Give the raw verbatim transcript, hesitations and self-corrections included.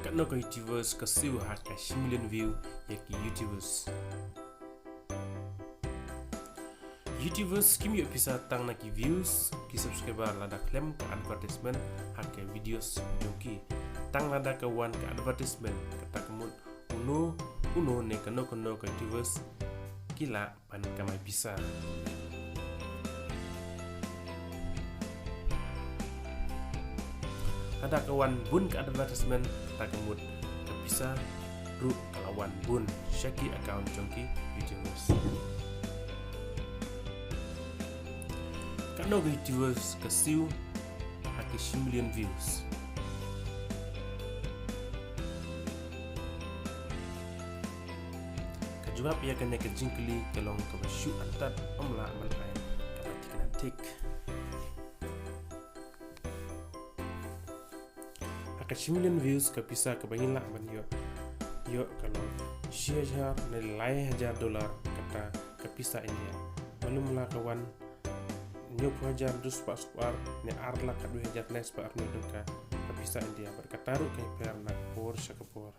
Katno ka YouTubers ka siew ha ka shi million view ïa ki YouTubers. YouTubers kim ïoh pisa tang na ki views, ki subscriber lada khlem ka advertisement ha ka videos jong ki. Tang lada ka wan ka advertisement kata ka mut uno uno ne kano kano ka YouTubers ki lah ban kamai pisa. Lada ka wan bun ka advertisement kata ka mut ka pisa ruh ka la wan bun sha ki account jong ki YouTubers. Katno ka YouTubers ka siew ha ki shi million views? Ka jubab ïa kane ka jingkylli ka long kaba shu antad, ym lah ban ai kaba thik na thik. Ha ka shi million views ka pisa kaba ngi lah ban ïoh, ïoh ka long shi hajar ne lai hajar dollar kata ka pisa India. Malu mala ka wan hynñiewphew hajar duspah spah ar ne ar lak khatwei hajar lai spah ar ngut ka, ka pisa India. Bad kata ruh ka pher na ka por sha ka por.